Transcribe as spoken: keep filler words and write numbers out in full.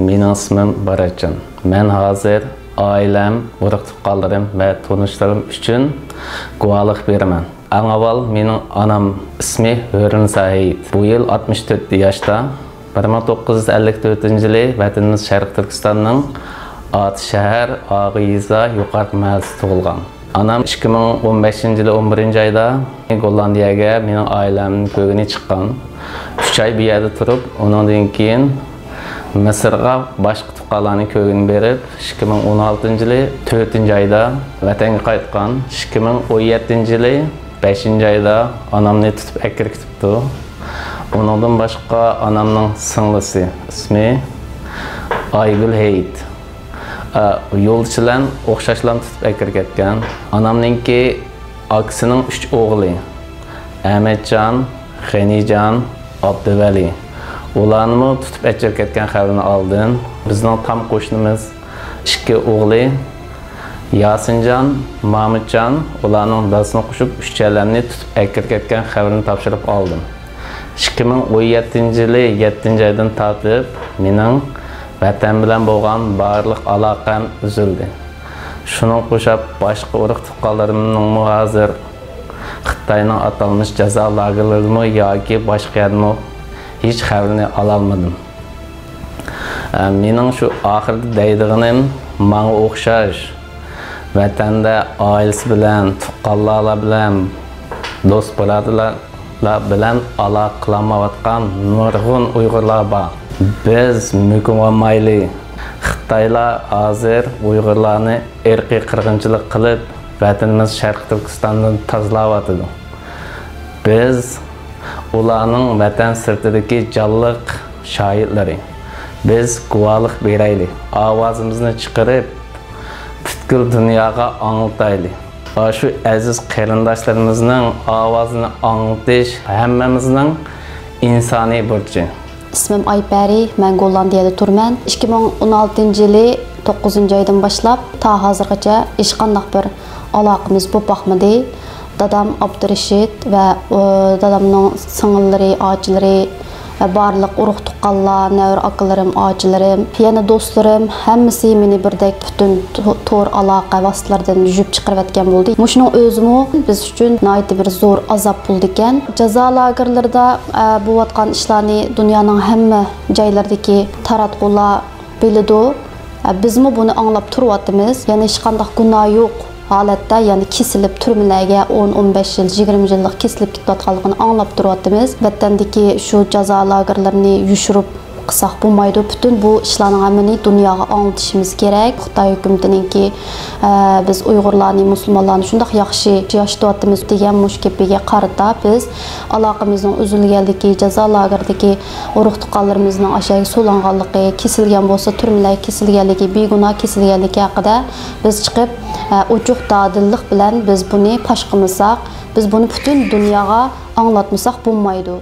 مېنىڭ ئىسمىم باراتجان. مەن ھازىر ئائىلەم، ئۇرۇق-تۇغقانلىرىم ۋە تونۇشلىرىم ئۈچۈن گۇۋاھلىق بېرىمەن. ئەڭ ئاۋۋال مېنىڭ ئانام ئىسمى ھۆرنىسا ھېيت. بۇ يىل ئاتمىش تۆت ياشتا. بىر مىڭ توققۇز يۈز ئەللىك تۆتىنچى يىلى ۋەتىنىمىز شەرقىي تۈركىستاننىڭ ئاتى شەھەر، ئاغا يېزا، يوقارقى مەھەللىسىدە تۇغۇلغان. ئانام ئىككى مىڭ ئون بەشىنچى يىلى ئون بىرىنچى ئايدا گوللاندىيەگە مېنىڭ ئائىلەمنى كۆرگىلى چىققان. ئۈچ ئاي بۇ يەردە تۇرۇپ، ئۇنىڭدىن كېيىن مىسىرغا باشقا تۇغقانلارنى كۆرگىلى بېرىپ، ئىككى مىڭ ئون ئالتىنچى يىلى تۆتىنچى ئايدا ۋەتەنگە قايتقان. ئىككى مىڭ ئون يەتتىنچى يىلى بەشىنچى ئايدا ئانامنى تۇتۇپ ئەكىرىپ كېتىپتۇ. ئۇنىڭدىن باشقا ئانامنىڭ سىڭلىسى، ئىسمى ئايگۈل ھېيت. ئە، يولدىشى بىلەن ئوخشاشلا تۇتۇپ ئەكىرىپ كەتكەن. ئانامنىڭكى ئاكىسىنىڭ ئۈچ ئوغلى، ئەمەتجان، غېنىجان، ئابدۇۋەلى. ئۇلارنىمۇ تۇتۇپ ئەكىرىپ كەتكەن خەۋىرىنى ئالدىم. بىزنىڭ تام قوشنىمىز ئىككى ئوغلى، ياسىنجان، مامۇتجان، ئۇلارنىڭ دادىسىنى قوشۇپ ئۈچەيلەننى تۇتۇپ ئەكىرىپ كەتكەن خەۋىرىنى تاپشۇرۇپ ئالدىم. ئىككى مىڭ ئون يەتتىنچى يىلى يەتتىنچى ئايدىن تارتىپ مېنىڭ ۋەتەن بىلەن بولغان بارلىق ئالاقەم ئۈزۈلدى. شۇنىڭغا قوشاپ باشقا ئۇرۇق-تۇغقانلىرىمنىڭمۇ ھازىر خىتاينىڭ ئاتالمىش جازا لاگېرلىرىدىمۇ ياكى باشقا يەردىمۇ ھېچ خەۋىرىنى ئالالمىدىم. ئە، مېنىڭ شۇ ئاخىرىدا دەيدىغىنىم، ماڭا ئوخشاش ۋەتەندە ئائىلىسى بىلەن، تۇغقانلار بىلەن، دوست-بۇرادەرلەر بىلەن ئالاقە قىلالمايۋاتقان نۇرغۇن ئۇيغۇرلار بار. بىز مۆكۈنۈۋالمايلى. خىتايلار ھازىر ئۇيغۇرلارنى ئىرقىي قىرغىنچىلىق قىلىپ، ۋەتىنىمىز شەرقىي تۈركىستاندىن تازىلاۋاتىدۇ. بىز ئۇلارنىڭ ۋەتەن سىرتىدىكى جانلىق شاھىتلىرى. بىز گۇۋاھلىق بېرەيلى، ئاۋازىمىزنى چىقىرىپ، پۈتكۈل دۇنياغا ئاڭلىتايلى. ئاشۇ ئەزىز قېرىنداشلىرىمىزنىڭ ئاۋازىنى ئاڭلىتىش ھەممىمىزنىڭ ئىنسانىي بۇرچى. ئىسمىم ئايپەرى، مەن گوللاندىيەدە تۇرىمەن. ئىككى مىڭ ئون ئالتىنچى يىلى توققۇزىنچى ئايدىن باشلاپ تا ھازىرغىچە ھېچقانداق بىر ئالاقىمىز بولۇپ باقمىدى. دادام ئابدۇرېشىت ۋە، ئۇ، دادامنىڭ سىڭىللىرى، ئاچىلىرى ۋە بارلىق ئۇرۇق-تۇغقانلار، نەۋرە ئاكىلىرىم، ئاچىلىرىم، يەنە دوستلىرىم، ھەممىسى مېنى بىردەك پۈتۈن تو-، تور ئالاقە ۋاسىتىلىرىدىن يۇيۇپ چىقىرىۋەتكەن بولدى. مۇشۇنىڭ ئۆزىمۇ بىز ئۈچۈن ناھايىتى بىر زور ئازاب بولىدىكەن. جازا لاگېرلىرىدا، ئە، بولۇۋاتقان ئىشلارنى دۇنيانىڭ ھەممە جايلىرىدىكى تاراتقۇلار بىلىدۇ. ئە، بىزمۇ بۇنى ئاڭلاپ تۇرۇۋاتىمىز. يەنى ھېچقانداق گۇناھ يوق ھالەتتە، يەنى كېسىلىپ تۈرمىلەرگە ئون، ئون بەش يىل، يىگىرمە يىللىق كېسىلىپ كېتىۋاتقانلىقىنى ئاڭلاپ تۇرۇۋاتىمىز. ۋەتەندىكى شۇ جازا لاگېرلىرىنى يوشۇرۇپ قىلساق بولمايدۇ. پۈتۈن بۇ ئىشلارنىڭ ھەممىنى دۇنياغا ئاڭلىتىشىمىز كېرەك. خىتاي ھۆكۈمىتىنىڭكى، ئە، بىز ئۇيغۇرلارنى، مۇسۇلمانلارنى شۇنداق ياخشى ياشىتىۋاتىمىز دېگەن مۇشۇ گېپىگە قارىتا بىز ئالاقىمىزنىڭ ئۈزۈلگەنلىكى، جازا لاگېرىدىكى ئۇرۇق-تۇغقانلىرىمىزنىڭ ئاشۇ يەرگە سولانغانلىقى، كېسىلگەن بولسا تۈرمىلەرگە كېسىلگەنلىكى، بىگۇناھ كېسىلگەنلىكى ھەققىدە بىز چىقىپ، ئە، ئوچۇق دادىللىق بىلەن بىز بۇنى پاش قىلمىساق، بىز بۇنى پۈتۈن دۇنياغا ئاڭلاتمىساق بولمايدۇ.